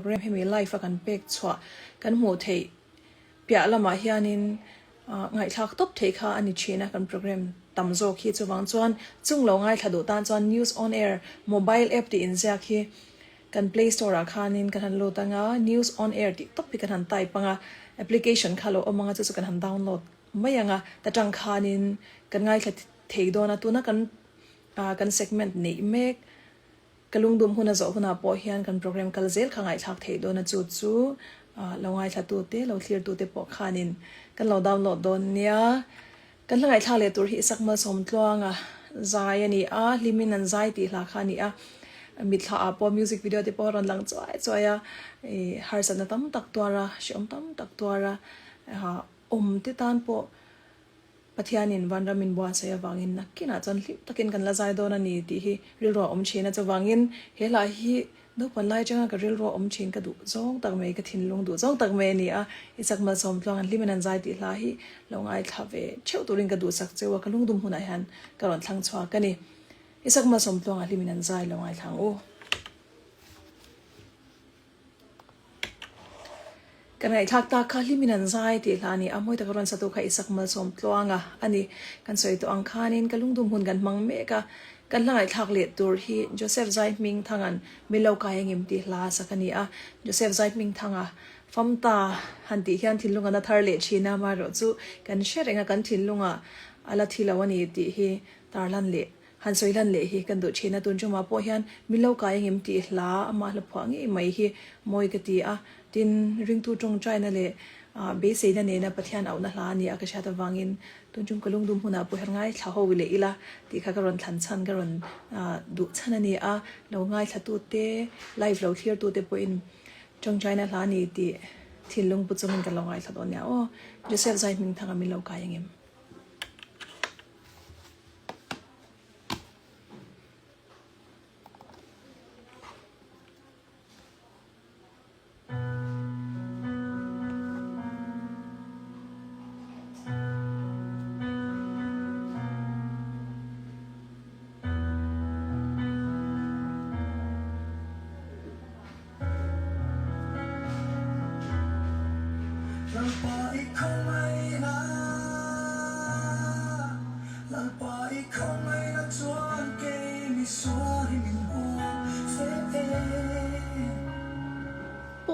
program hemi live a kan pek chhuah kan hmuh theih piah lamah hianin ngaihthlak tawp theih kha a ni thin a kan program tam zawk hi chuvang chuan chung lo ngaithla duh tan chuan news on air mobile app tih inziak hi kan play store ah khanin kan han lut anga news on air tih tawp hi kan han type anga application kha lo awm anga chu chu kan han download mai anga ta tang khanin kan ngaithla thei dawn a tuna kan kan segment neih mek Ka lungdum hun a zawh hunah pawh hian kan program kal zel kha ngaihthlak theih dawn a chu chu lo ngaithlatute, lo thlirtute pawh khanin kan lo download dawn nia. Kan hla ngaihthlak leh tur hi Isak Malsawmtluanga zai a ni a, hlimin an zai tih hla kha a ni a. Mitthla ah pawh music video te pawh a rawn lang chuai chuai a, harsatna tam tak tuar a, hrehawm tam tak tuar a, awm te tan pawh Pathianin vanram min buatsaih avangin nakinah chuan hlim takin kan la zai dawn a ni tih hi rilru a awm thin a. Chuvangin he hla hi naupan lai atanga ka rilru a awm thin ka duh zawng tak mai, ka thinlung duh zawng tak mai a ni a. Isak Malsawmtluang an hlimin an zai tih hla hi lo ngaithla ve theuh turin ka duhsak cheu a, ka lungdum hunah hian ka rawn thlang chhuak a ni. Isak Malsawmtluang a hlimin an zai lo ngaithla ang u. Ka ngaihthlak tak kha hlimin an zai tih hla a ni a, mawi taka rawn satu kha Isak Malsawm Tluanga a ni. Kan sawi tawh ang khanin ka lungdum hun kan hmang mek a, kan hla ngaihthlak leh tur hi Joseph Zai Hming Thanga'n Milo Kai Engim tih hla a sak a ni a, Joseph Zai Hming Thanga Famta han tih hian thinlung a na thar leh thin a, amaherawhchu kan hre reng a, kan thinlungah a la thi lo a ni tih hi tarlan leh Han sawi hlan leh hi kan duh thin a, tun ṭumah pawh hian min lo kai angem tih hla amah hla phuah ngei mai hi mawi ka ti a, tin ringtu ṭawngṭaina leh beiseina nena Pathian auhna hla a ni a ka hriat avangin tun ṭum ka lungdum hunah pawh hian ngaithla ho leh ila tih kha ka rawn thlan chhan ka rawn duh chhan a ni a, lo ngaithlatute live lo thlirtute pawhin ṭawngṭaina hla a ni tih thinlung pu chungin kan lo ngaithla dawn nia aw, Joseph Zaihmingthanga min lo kai angem.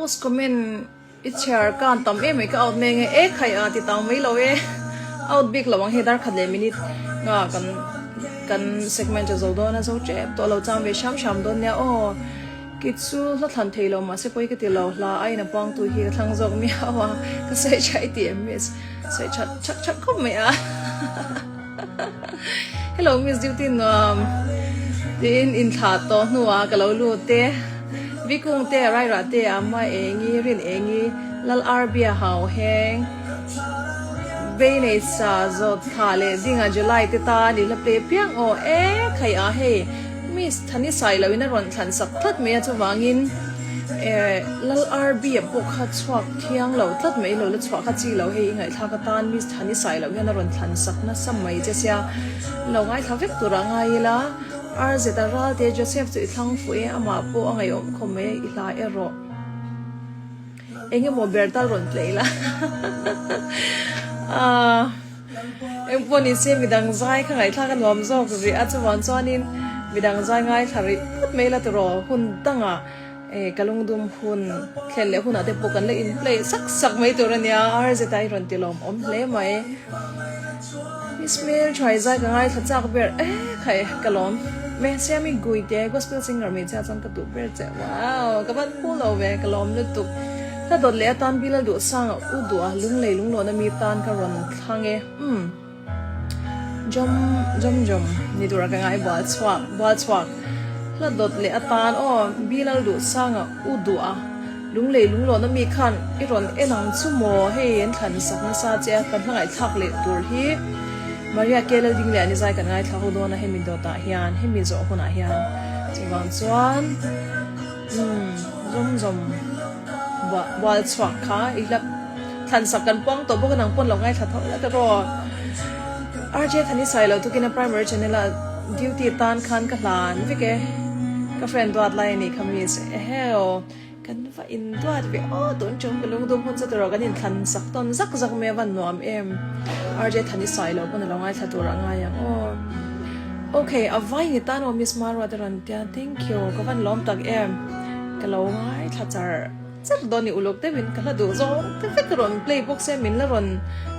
Post comment i chhiar kan tam em mai ka out mai nge e khai a ti tang mai lo e out bik lo ang hei dar khat leh minute nga kan kan segment a zo dawn a zo tep tawh lo chang ve hram hram dawn nia aw. Kei chu hla thlan thei lo mahse pawi ka ti lo, hla aiin a puangtu hi ka thlang zawk miau a, ka sawi tha i ti em miss? Sawi tha thak thak khawp mai a. Hello miss duty nuam tiin inthlah tawh hnuah ka lo lut e. Vikung te, Rairah te, Amma Engi, Rin Engi, Lal Arbia Hau Heng, Beinei Sa Zawt Thla leh Dinga July te tan i hla pe piang aw e khai a hei. Miss Thani sai loin a rawn thlan sak tlat mai a, chuvangin eh Lal RB a pawh kha chhuak thiang lo tlat mai lo la chhuah kha chi lo hei i ngaihthlak atan Miss Thani sai loh hian a rawn thlan sak nasa mai che sia lo ngaithla vek tur ah ngai ila RZ a Ralte Joseph chu i thlang fuh e amah pawh a ngaihawm khawp mai a i hla erawh eng emaw ber tal rawn play la ah. Engpawh ni se midang zai kha ngaihthlak a nuam zawk rih a, chuvang chuanin midang zai ngaithla rih phawt mai la tiraw hun dangah eh ka lungdum hun thlen leh hunah te pawh kan la in play sak sak mai tur a nia, RZ-a i rawn ti lawmawm hle mai. Miss Hmelthaii zai ka ngaithla chak ber eh khai ka lawm Mehsiami Guite gospel singer hmeichhia chuan ka duh ber che wow ka van phu lo ve ka lawm lutuk. Hla dawt leh atan Bilal Duhsanga u duh a lunglei lunglawna mi tan ka rawn thlang e umm jawm jawm jawm ni tura ka ngai bual chhuak bual chhuak hla dawt leh atan aw Bilal Duhsanga u duh a lunglei lunglawna mi khan i rawn en ang chu maw hei an thlan sak nasa che a kan hmangaih thlak leh tur hi Maria Kelal ding leh a ni zai kan ngaithla ho dawn a hemi dawtah hian hemi zawh hunah hian chuvang chuan. Umm zawm zawm buah bual chhuak kha i hla thlan sak kan puang tawh bawk a nang pawn lo ngaithla tho la tiraw RJ Thani Sailo tukin a primary channel a duty tan khan ka hlan vek e ka friend duat lai a nih kha miss eheu Kan va in duat ve aw tun chung ka lungdum hun chu tawrh kan in thlan sak tawn zak zak mai a van nuam em. RJ Thani sai lo pawn a lo ngaithla tur a ngai ang aw. Ok a vai ni tan aw Miss Maruat a rawn tia thank you ka van lawm tak em. Ka lo ngaithla char char dawn ni uluk deuhin ka hla duh zawng te vek a rawn play bawk se min la rawn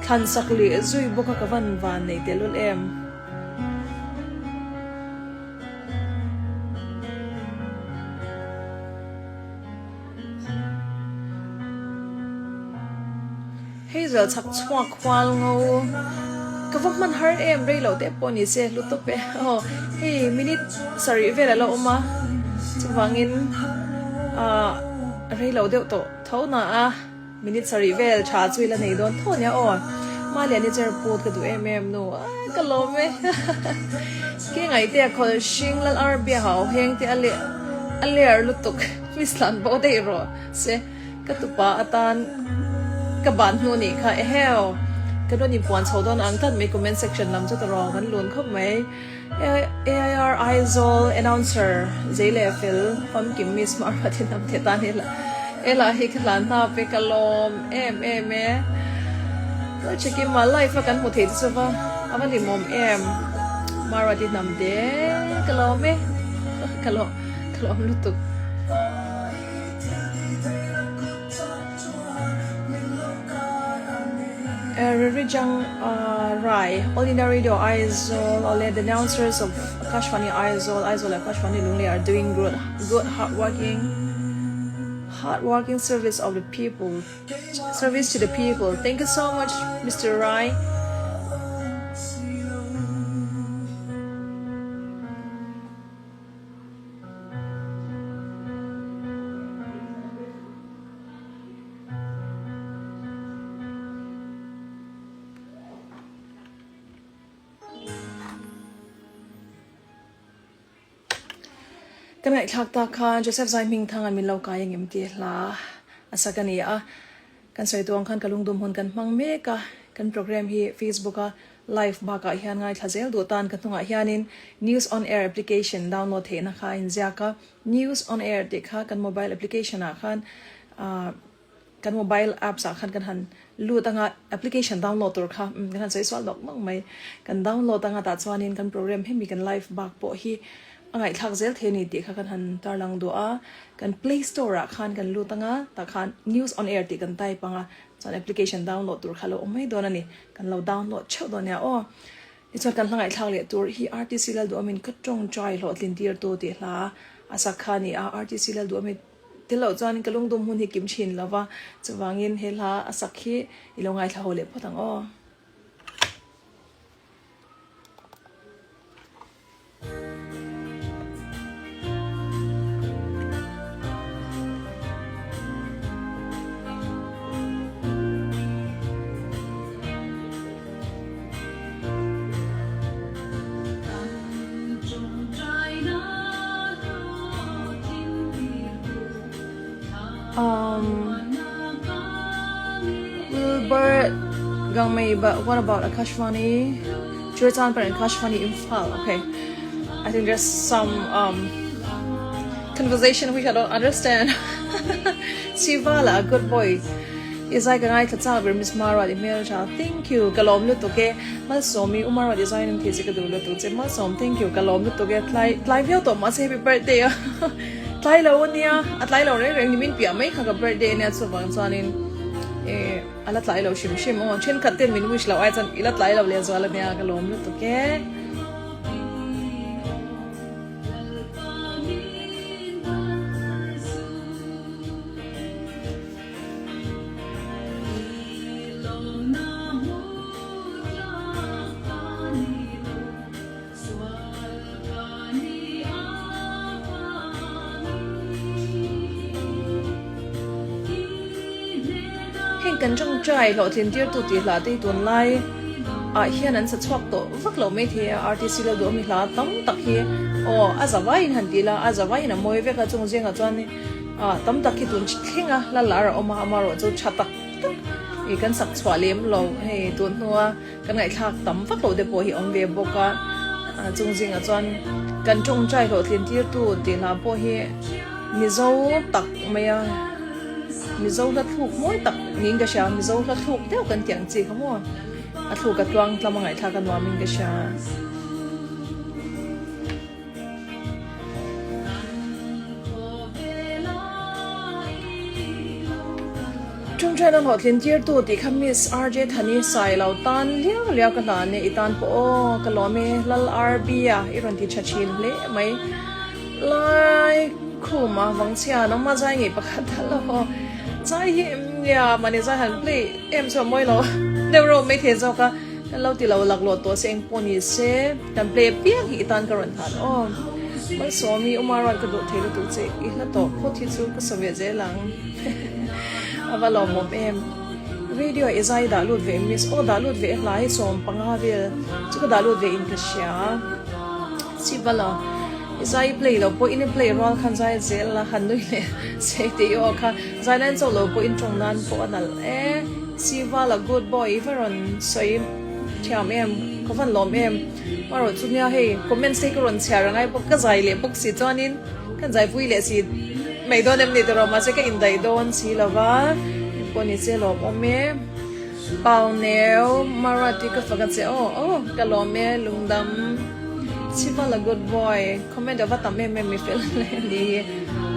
thlan sak leh zui bawk a ka van van nei tehlul em. Hazel chhak chhuak hual ngo ka va hman har em rei loh te pawh ni se hlu tawp e aw hei minute sarih vel a la awm a chuvangin ah rei lo deuh tawh tho na a. Minute sarih vel tha chu ila nei dawn tho nia aw. Maliani chair put ka duh em em nu a ka lawm e. Ke ngaihte a khawlh hring lal ar bia hau heng te a leh a ler lutuk miss tlan bo daih rawh se ka tupa atan ka ban hnu nih kha eheu ka rawn inpuan chho dawn ang tlat mai comment section lam chu ta rawng kan lun khawp mai. AIR Aizawl announcer zei leh fel famkim Miss Marwati hnam te tan hi hela hi ka hlan hna pe ka lawm em em e. Chekima live a kan hmu thei te chu va a va hlimawm em Marwati hnam te ka lawm e ka lawm ka lawm lutuk. Ririjang Rai, All India Radio Aizawl, Awle the announcers of Akashvani Aizawl, Aizawl leh Akashvani Lunglei are doing good good hardworking hardworking service of the people service to the people. Thank you so much Mister Rai. Ka ngaihthlak tak khan Joseph Zaihmingthanga min lo kai angem tih hla a sak a ni a. Kan sawi tuang khan ka lungdum hun kan hmang mek a, kan program hi Facebook a live bakah hian ngaithla zel duh tan ka hnungah hianin News on Air application download theihna kha a inziak a. News on Air tih kha kan mobile application ah khan ah kan mobile apps ah khan kan han lut anga application download tur kha umm kan han sawi sual nawk nawk mai. Kan download anga tah chuanin kan program hemi kan live bak pawh hi a ngaihthlak zel thei a ni tih kha kan han tarlang duh a. Kan play store ah khan kan lut anga tah khan News on Air tih kan type anga chuan application download tur kha a lo awm mai dawn a ni. Kan lo download theuh dawn nia aw. Tichuan kan hla ngaihthlak leh tur hi RTC Lalduhawmin ka tawngtai hlawhtlin tirtu tih hla a sak kha a ni a, RTC Lalduhawmin tel loh chuan ka lungdum hun hi kim thin lo va, chuvangin he hla a sak hi i lo ngaithla ho leh phawt ang aw. Wilbert Gangmei but what about Akashvani? Churachandpur and Akashvani Imphal okay I think there's some um conversation which I don't understand Sivala a good boy I zai ka ngaithla chak ber Miss Maruat i hmel tha thank you ka lawm lutuk e Malsawmi U Maruat i zai nan thei che ka duh lutuk che Malsawm thank you ka lawm lutuk e tlai tlai viau tawh mahse happy birthday a tlai lo ania a tlai lo reng reng ni min piah mai kha ka birthday ania chuvang chuanin e A la tlai lo hrim hrim aw. Thenkhat ten min wish loh ai chuan i la tlai lo leh zual ania ka lawm lutuk e. Heng kan tawngtai hlawhtlin tirtu tih hla te hi tunlai ah hian an sa chhuak tawh vak lo mai thei a, RTC lal duhawmi hla tam tak hi aw a za vaiin han ti ila a za vaiin a mawi vek a chung zingah chuan ah tam tak hi tun thleng a hla lar a awm a amaherawhchu chu tha tak tak ih kan sak chhuah lem lo hei tun hnua Kan ngaihthlak tam vak loh te pawh hi awm ve bawk a, chung zingah chuan kan tawngtai hlawhtlin tirtu tih hla pawh hi Mizo tak mai a, Mizo hla thluk mawi tak niin ka hria, Mizo hla thluk deuh kan tih ang chi kha maw, a thluk a tluang tlam a ngaihthlak a nuam in ka hria. Ṭawngṭaina hlawhtlin tirtu tih kha Miss RJ Thani sai lo tan liau liau ka hlan e, i tan pawh aw ka lawm e, Lal RB a i rawn ti ṭha ṭhin hle mai. Lai khuma vangchhia nangma zai ngei pakhat a lo aw. Zai hi em nia mahni zai han play em chu a mawi lo deuh reuh mai thei zawk a, kan lo ti lo laklawh tawh se engpawh ni se kan play apiang hi i tan ka rawn hlan aw. Malsawmi Uma ruat ka duh thei lutuk che i hla tawh phawt hi chu ka sawi ve zel ang. A va lawmawm em. Radio i zai dah lut ve miss aw dah lut ve hla hi 15 vel chu ka dah lut ve in ka hria. Chivala i zai play lo pawh in i play rual khan zai zel la han nui leh sei te i aw kha zai nan chauh lo pawh in tawng nan pawh a nalh e. Chivala good boy i va rawn sawi thiam em ka van lawm em. Marawh chu nia hei comments te hi ka rawn chhiar angai bawk ka zai leh bawk si chuanin kan zaipui leh si mai dawn em ni tawh mahse ka indaih dawn si lo va engpawh ni se lawmawm e Pau neu Marathi ka fak a che aw aw ka lawm e lungdam Chivala good boy comment a va tam em em mi fel hle a ni hi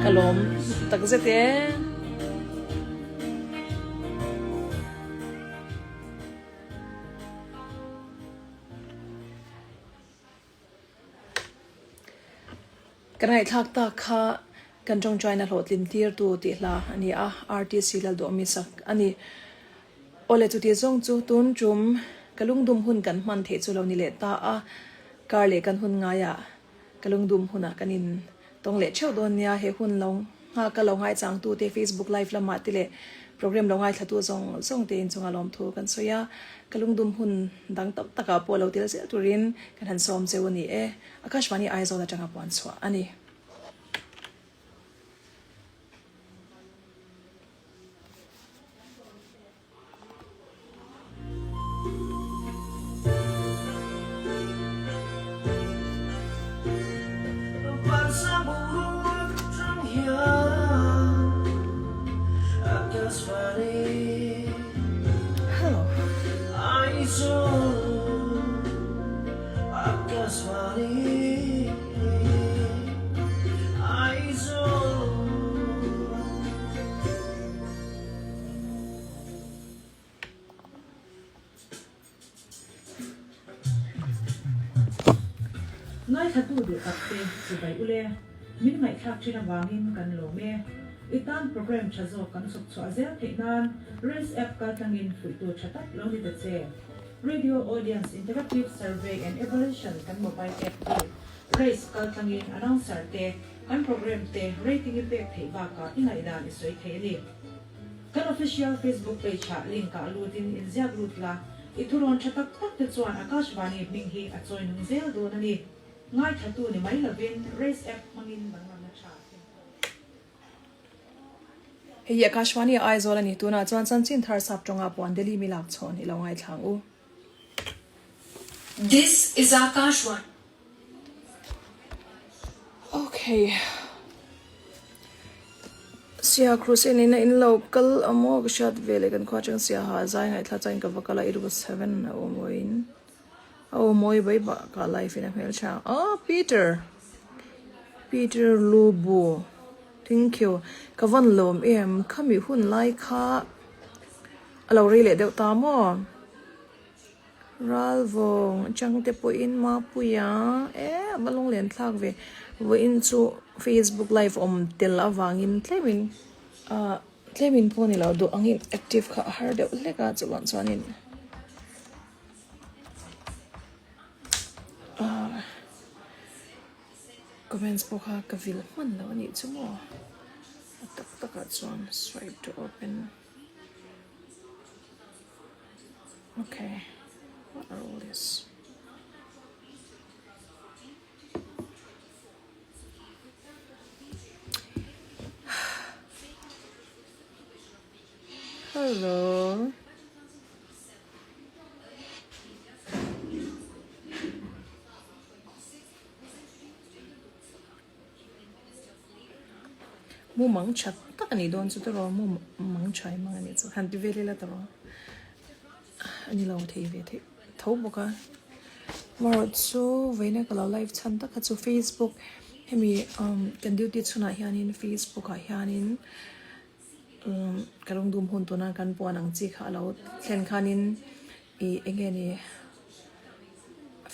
ka lawm takzet e. Ka ngaihthlak tak kha kan tawngtaina hlawhtlin tirtu tih hla a ni a, RTC Lalduhawmi sak a ni. Awle chuti zawng chu tun tum ka lungdum hun kan hman theih chu lo ni leh ta a, kar leh kan hun ngaiah ka lungdum hunah kan in tawng leh theuh dawn nia, he hun lo nghak a lo ngaichangtu te Facebook live lamah te leh program lo ngaithlatu zawng zawng te inchunga lawmthu kan sawi a, ka lungdum hun dang tam takah pawh lo tel zel turin kan han sawm cheu a ni e. Akashvani Aizawl atanga puan chhuah a ni. Hello. Ngaithlatu duh tak te chibai ule, min ngaihthlak thin avangin kan lawm e. I tan program tha zawk kan chhawp chhuah zel theih nan Race app kaltlangin fuihtu tha tak lo ni ta che. Radio Audience Interactive Survey and Evaluation kan mobile app hi Race kaltlangin announcer te kan program te rating i pek theih bakah i ngaihdan i sawi thei a ni. Kan official Facebook page ah link ah lutin inziak lut la, i thurawn tha tak tak te chuan Akashvani hming hi a chawi nung zel dawn a ni. Ngaithatu ni mai lovin Race app hmangin danglamna tha thlen khawm. Hei hi Akashvani Aizawl a ni. Tunah chuan chanchin thar sap tawnga puan Delhi mi lak chhawn i lo ngaithlang u. This is Akashvani. Okay. Sia crusade in a in lo kal a maw ka hriat ve leh kan khua atang sia ha zai ngaihthla chuan ka va kal a it was heaven a aw mawiin a aw mawi bai bak a life in a hmeltha ah Peter Peter Lubu thank you ka van lawm em khami hun lai kha a lo rei leh deuh ta maw. Ralvawng changte pawhin Mapuia e a va lung len thlak ve. Vawiin chu Facebook live awm tel avangin tlemin ah tlemin pawh ni lo duh angin active kha a har deuh hlek a chuvang chuanin ah comments pawh kha ka vil hman lo a nih chu maw a tak takah chuan swipe to open. Okay, what are all this? Hello. Mumang tha tak a nih dawn chu tawrh aw, mumang tha i mang a nih chu han ti vel ila tawrh aw. A ni lo thei ve theih tho bawk a. Amaherawh chu vawiina ka lo live chhan tak kha chu Facebook hemi umm kan duty chhunah hianin Facebook ah hianin umm ka lungdum hun tuna kan puan ang chi kha a lo thlen khanin ih eng nge ni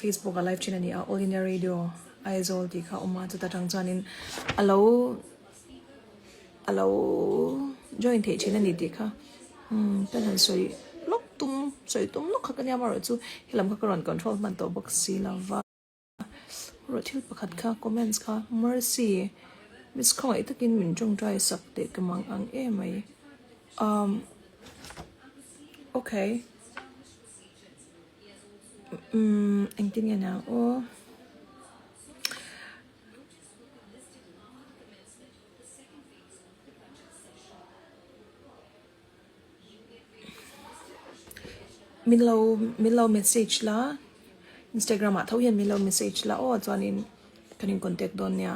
Facebook ah live thin a ni a All India Radio Aizawl tih kha a awm a chuta tang chuanin a lo a lo join theih thin a ni tih kha umm ka han sawi lawk tum sawi tum lawk kha ka nia amaherawhchu helam kha ka rawn control hman tawh bawk si lo va. Rawh thil pakhat kha comments kha Mercy Miss khawngaih takin min tawngtai sak teh ka mang ang em mai umm okay umm engtin nge niang aw. Min lo min lo message la Instagram ah tho hian min lo message la aw chuanin kan in contact dawn nia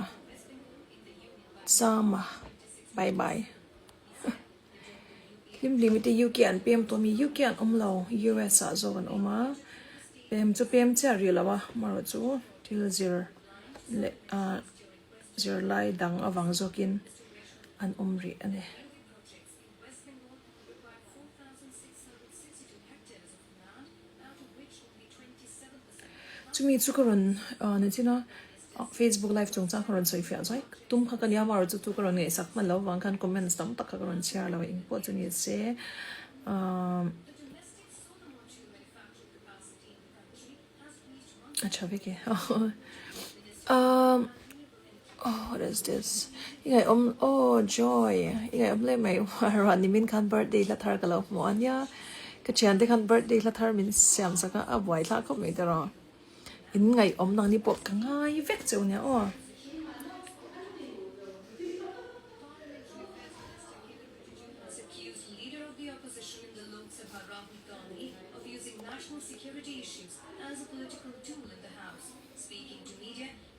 Sama bye bye hlim hlim te UK an pem tawh ami UK an awm lo US ah zawk an awm a pem chu pem chiah rih lo a amaherawh chu thil zir leh ah zirlai dang avang zawkin an awm rih a ni. Chumi chu ka rawn nachin a Facebook live chungchang ka rawn sawi fiah zai tum kha ka nia amaherawh chu chu ka rawn ngaihsak hman loh avang khan comments tam tak kha ka rawn chhiar lo a engpawh chu ni se ahh a tha vek e ahh. Oh what is this i ngaihawm oh joy i ngaihawm hle mai ruah nimin khan birthday hla thar ka lo hmu a nia ka thiante khan birthday hla thar min siam sak a a buai thlak khawp mai tawh in ngaihawm nang ni pawh ka ngai vek cheu nia aw.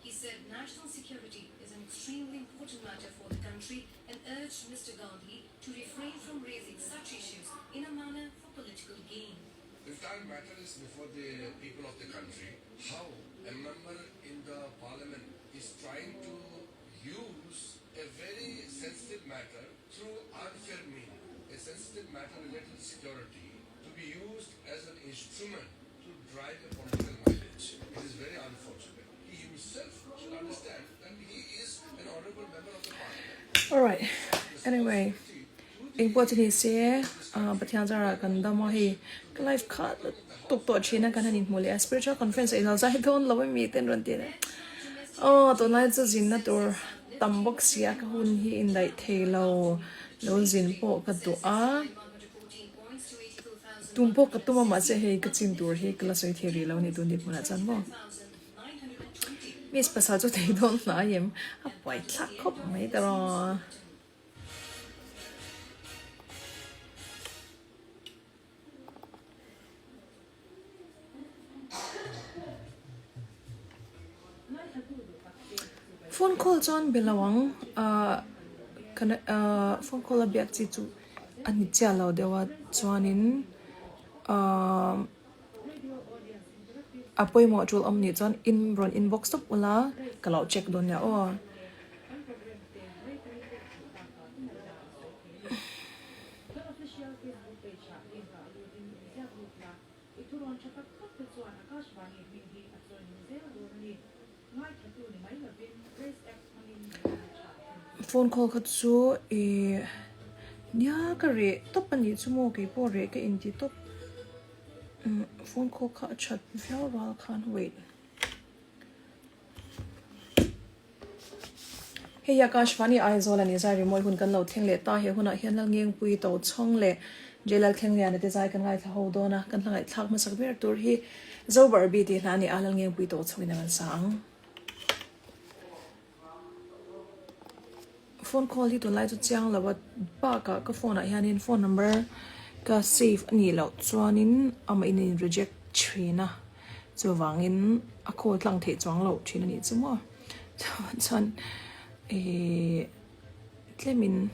He said national security is an extremely important matter for the country and urged Mr Gandhi to refrain from raising such issues in a manner for political gain. The entire matter is before the people of the country how a member in the parliament is trying to use a very sensitive matter through unfair means, a sensitive matter related to security to be used as an instrument to drive a political mileage. It is very unfortunate. He himself should understand that he is an honorable member of the parliament. Alright, anyway, eng pawh chu ni se, Pathian zarah kan dam a hei, ka life kha tuk tawh thin a kan han inhmu leh a, spiritual conference ah ilo zai dawn lo emi te an rawn ti leh aw tunlai chu zinna tur tam bawk si a ka hun hi indaih thei lo, lo zin pawh ka duh a. Tum pawh ka tum a mahse hei ka chin tur hi ka la sawi thei rih lo a ni tun tih hmunah chuan maw Miss pasal chu thei dawn hnai em a buai thlak khawp mai ta rawh. Phone call chuan be lo ang ahh ahh phone call a biak chi chu a ni chiah lo deuh a chuanin ahh a pawimawh tul awm nih chuan in rawn inbox tawp ula ka lo check dawn nia aw. I thurawn tha tak tak te chuan Akashvani hming hi a chawi nung zel dawn a ni. Ngaithatu ni mai lovin Race App hmangin min ngaithla thung. Phone call kha chu i nia ka reh tawp a nih chu maw keipawh reh ka inti tawp phone call kha a that viau rual khan wait. Hei hi Akashvani Aizawl a ni zai rimawi hun kan lo thleng leh ta. He hunah hian Lalngengpui Tochhawng leh Jailal Thlengliana te zai kan ngaithla ho dawn a, kan hla ngaihthlak hmasak ber tur hi Zobarbi tih hla a ni a, Lalngengpui Tochhawngin a rawn sa ang. Phone call hi tunlai chu chiang lo a, bakah ka phone ah hianin phone number ka save a nih loh chuanin amah in a in reject thin a, chuvangin a call tlang theih chuang loh thin a nih chu maw. Chuan ih. Tlemin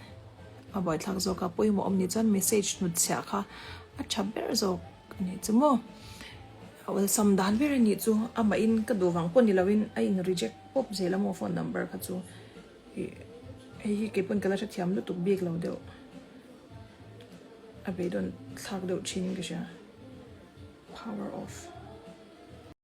a buaithlak zawk a, pawimawh awm ni chuan message hnutchhiah kha a tha ber zawk a nih chu maw. A awlsam dan ber a nih chu amahin ka duh vang pawh ni loin a in reject pawp zel a maw phone number kha chu ih hei hi keipawn ka la hrethiam lutuk bik lo deuh a beidawn thlak deuh thin ka hria power off.